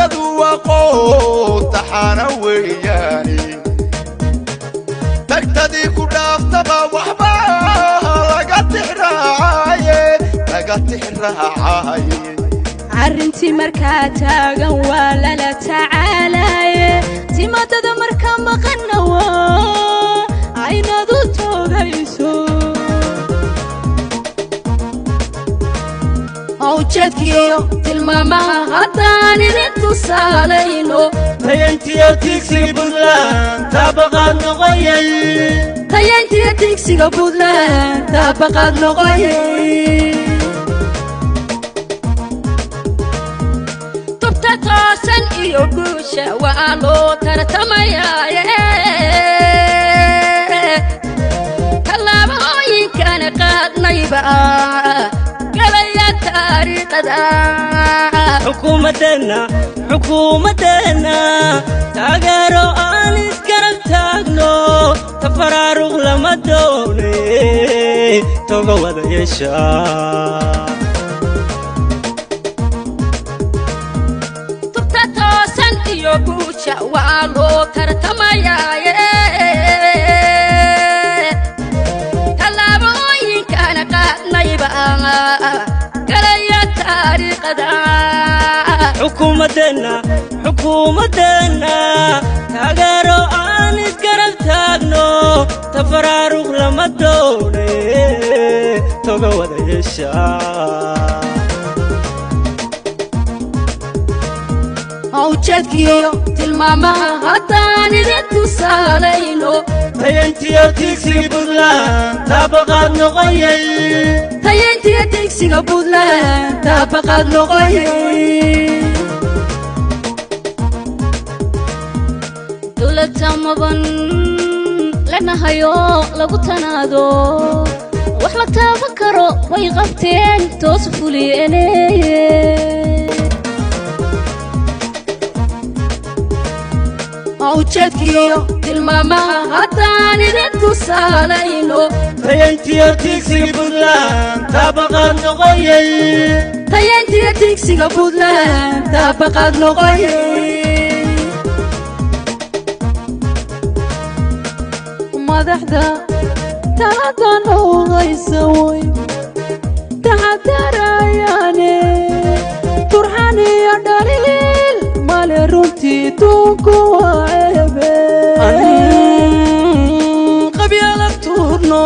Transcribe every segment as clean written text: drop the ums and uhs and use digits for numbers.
Taariikhdadu waa qootaxana weeyaani, tagtadii ku dhaaftaba waxba laga tixraacaye, laga tixraacaye. Arrintii markaa taagan waa lala tacaalaye, timaadada markaa maqanna waa aynadu toogayso. Ujeedkiyo tilmaamaha haddaan idin tusaalayno, tayantiyo tigsiga Puntland taabaqaad noqoyay. Tayantiyo tigsiga Puntland taabaqaad noqoyay. Tubta toosan iyo guusha waa loo tartamayaaye, tallaabooyinkana qaadnayba galaya taariikhada. Xukuumaddeenna, xukuumaddeenna taageero aan isgarab taagno, tafaraaruq lama doone, toga wada yeesha. Tubta toosan iyo guusha waa loo tartamayaaye, tallaabooyinkana qaadnayba galaya taariikhada. Xukuumaddeenna, xukuumaddeenna taageero aan isgarab taagno, tafaraaruq lama doone, toga wada yeesha. Ujeedkiyo tilmaamaha haddaan idin tusaalayno, tayantiyo tigsiga Puntland taabaqaad noqoyay. Tayantiyo tigsiga Puntland taabaqaad noqoyay. Dowladta maban lanahayo lagu tanaado, wax la taaban karo way qabteen, toos fuliyeene. Ujeedkiyo tilmaamaha haddaan idin tusaalayno, tayantiyo tigsiga Puntland taabaqaad noqoyay. Tayantiyo tigsiga Puntland taabaqaad noqoyay. Madaxda talada noqaysa way taxadarayaane, turxan iyo dhaliil male, runtii duunku waa ceebe. Qabyaala tuurno,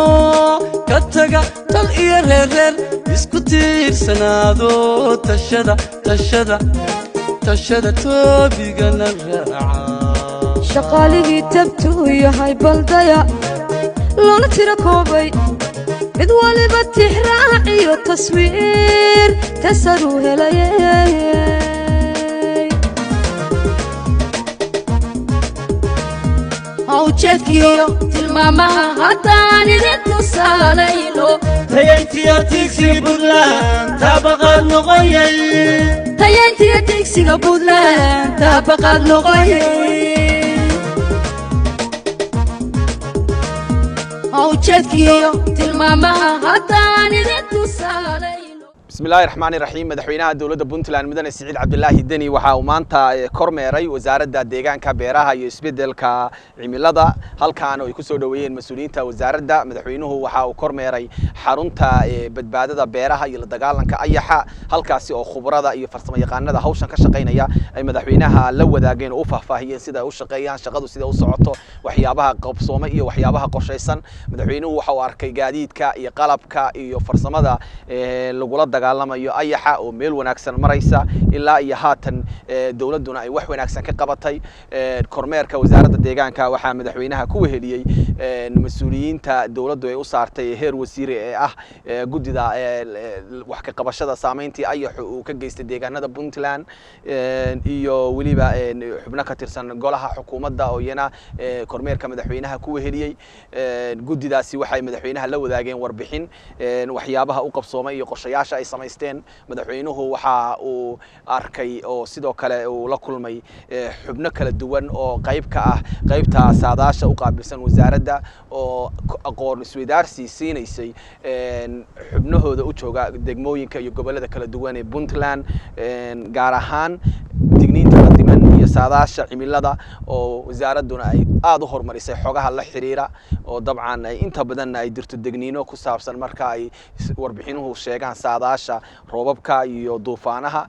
ka taga tal iyo reerreer, isku tiirsanaado, tashada, tashada, tashada, toobigana raaca. Shaqaaligii tabtuu yahay baldaya loona tiro koobay, mid waliba tixraac iyo taswiir tasaruu helayay. Ujeedkiyo tilmaamaha haddaan idin tusaalayno, tayantiyo tigsiga Puntland taabaqaad noqoyay. Tayantiyo tigsiga Puntland taabaqaad noqoyay. Ujeedkiyo tilmaamaha haddaan idin tusaalayno. Bismi illahi raxmaani raxiim. Madaxweynaha dowladda Puntland Mudane Siciid Cabdilaahi Deni waxa uu maanta kormeeray Wasaaradda Deegaanka, Beeraha iyo Isbeddelka Cimilada, halkaana ay kusoo dhoweeyeen mas-uuliyiinta wasaaradda. Madaxweynuhu waxa uu kormeeray xarunta badbaadada beeraha iyo la dagaalanka ayaxa, halkaasi oo khubrada iyo farsamo yaqaanada hawshan ka shaqaynaya ay madaxweynaha la wadaageen oo u faahfaahiyeen sida ay u shaqeeyaan, shaqadu sida u socoto, waxyaabaha qabsoomay iyo waxyaabaha qorshaysan. Madaxweynuhu waxa uu arkay gaadiidka iyo qalabka iyo farsamada lagula dagaalamayo ayaxa oo meel wanaagsan maraysa ilaa iyo haatan, dowladduna ay wax wanaagsan ka qabatay. Kormeerka Wasaaradda Deegaanka waxaa madaxweynaha ku weheliyey mas-uuliyiinta dowladdu ay u saartay heer wasiire ee ah guddida wax ka qabashada saameyntii ayaxu uu ka geystay deegaanada Puntland, iyo weliba xubno ka tirsan golaha xukuumadda oo iyana kormeerka madaxweynaha ku weheliyey. Guddidaasi waxay madaxweynaha la wadaageen warbixin waxyaabaha u qabsoomay iyo qorshayaasha ay samaysteen. Madaxweynuhu waxa uu arkay oo sidoo kale uu la kulmay xubno kala duwan oo qayb ka ah qaybta saadaasha u qaabilsan wasaaradda, oo aqoon isweydaarsi siinaysay xubnahooda u jooga degmooyinka iyo gobollada kala duwan ee Puntland, gaar ahaan digniinta la gediman iyo saadaasha cimilada oo wasaaradduna ay aada u horumarisay xogaha la xiriira, oo dabcan ay inta badanna ay dirto degniino ku saabsan marka ay warbixinuhu sheegaan saadaasha roobabka iyo duufaanaha.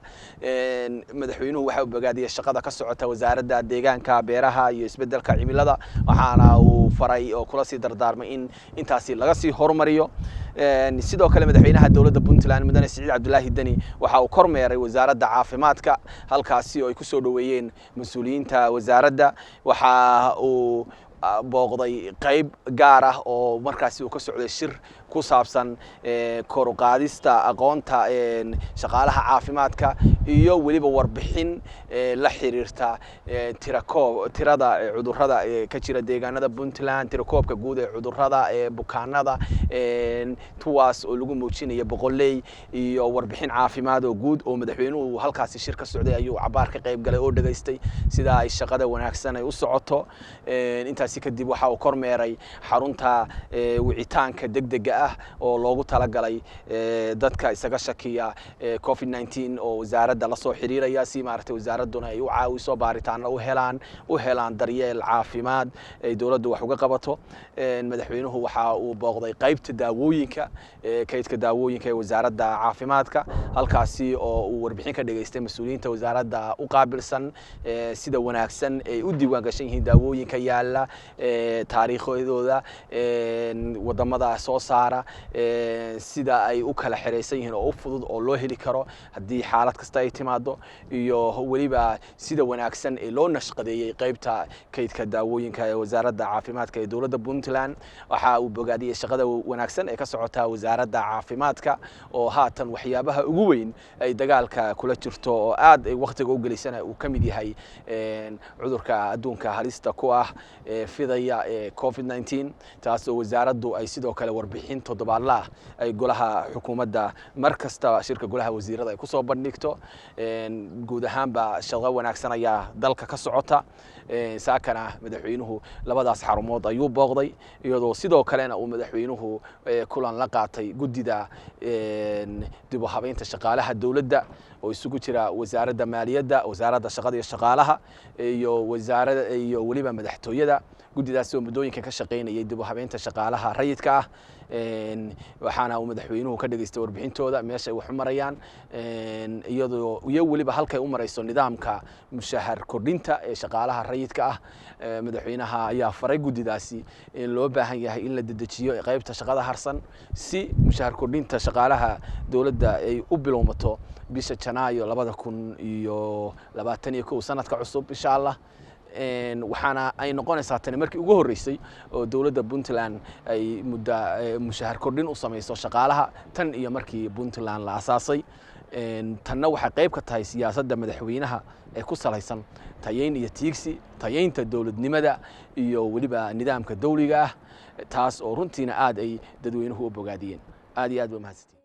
Madaxweynuhu waxa uu bogaadiyey shaqada ka socota Wasaaradda Deegaanka, Beeraha iyo Isbeddelka Cimilada, waxaana uu faray oo kula sii dardaarmay in intaasi laga sii horumariyo. Sidoo kale madaxweynaha dowladda Puntland, mudane Siciid Cabdulaahi Deni, waxa uu kormeeray Wasaaradda Caafimaadka, halkaasi oo ay kusoo dhoweeyeen mas-uuliyiinta wasaaradda. Waxa uu booqday qayb gaar ah oo markaasi uu ka socday shir ku saabsan kor u qaadista aqoonta shaqaalaha caafimaadka iyo weliba warbixin la xiriirta tirakoob tirada cudurrada ka jira deegaanada Puntland, tirakoobka guud ee cudurrada ee bukaanada, kuwaas oo lagu muujinayo boqoley iyo warbixin caafimaad oo guud oo madaxweynuhu halkaasi shir ka socday ayuu cabaar ka qayb galay oo dhegaystay sida ay shaqada wanaagsan ay u socoto. Intaasi kadib waxa uu kormeeray xarunta wicitaanka degdega ah oo loogu talagalay dadka isaga shakiya COVID-19 oo wasaaradda lasoo xiriiraya, si maaragtay wasaaradduna ay u caawiso, baaritaano u helaan daryeel caafimaad ay dowladdu wax uga qabato. Madaxweynuhu waxa uu booqday qaybta daawooyinka, kaydka daawooyinka ee Wasaaradda Caafimaadka, halkaasi oo uu warbixin ka dhageystay mas-uuliyiinta wasaaradda u qaabilsan sida wanaagsan ay u diiwaan gashan yihiin daawooyinka yaala, taariikhdooda, wadamada soo saara, sida ay u kala xeraysan yihiin oo u fudud oo loo heli karo haddii xaalad kasta ay timaado, iyo weliba sida wanaagsan ee loo nashqadeeyey qaybta kaydka daawooyinka ee Wasaaradda Caafimaadka ee dowladda Puntland. Waxa uu bogaadiyey shaqada wanaagsan ee ka socota Wasaaradda Caafimaadka oo haatan waxyaabaha ugu weyn ay dagaalka kula jirto oo aad ay wakhtiga u gelisana uu ka mid yahay cudurka adduunka halista ku ah ee fidaya ee COVID-19, taas oo wasaaraddu ay sidoo kale warbixin toddobaadlaah ay golaha xukuumadda mar kasta shirka golaha wasiirada ay kusoo bandhigto. Guud ahaanba shaqo wanaagsan ayaa dalka ka socota. Saakana madaxweynuhu labadaas xarumood ayuu booqday, iyadoo sidoo kalena uu madaxweynuhu kulan la qaatay guddida dib u habeynta shaqaalaha dowladda oo isugu jira Wasaaradda Maaliyadda, Wasaaradda Shaqada iyo Shaqaalaha iyo wasaarada iyo weliba madaxtooyada. Guddidaas oo muddooyinka ka shaqaynayay dib u habeynta shaqaalaha rayidka ah, waxaana uu madaxweynuhu ka dhageystay warbixintooda, meesha ay wax u marayaan, iyadoo iyo weliba halkay u marayso nidaamka mushahar kordhinta ee shaqaalaha rayidka ah. Madaxweynaha ayaa faray guddidaasi in loo baahan yahay in la dedejiyo qaybta shaqada harsan si mushahar kordhinta shaqaalaha dowladda ay u bilowmato bisha Janaayo 2021, sanadka cusub, insha Allah. Waxaana ay noqonaysaa tani markii ugu horreysay oo dowladda Puntland ay mudda mushahar kordhin u samayso shaqaalaha tan iyo markii Puntland la asaasay. Tanna waxay qayb ka tahay siyaasadda madaxweynaha ee ku salaysan tayeyn iyo tiigsi, tayeynta dowladnimada iyo weliba nidaamka dawliga ah, taas oo runtiina aad ay dadweynuhu u bogaadiyeen. Aad iyo aad ba mahadsantiin.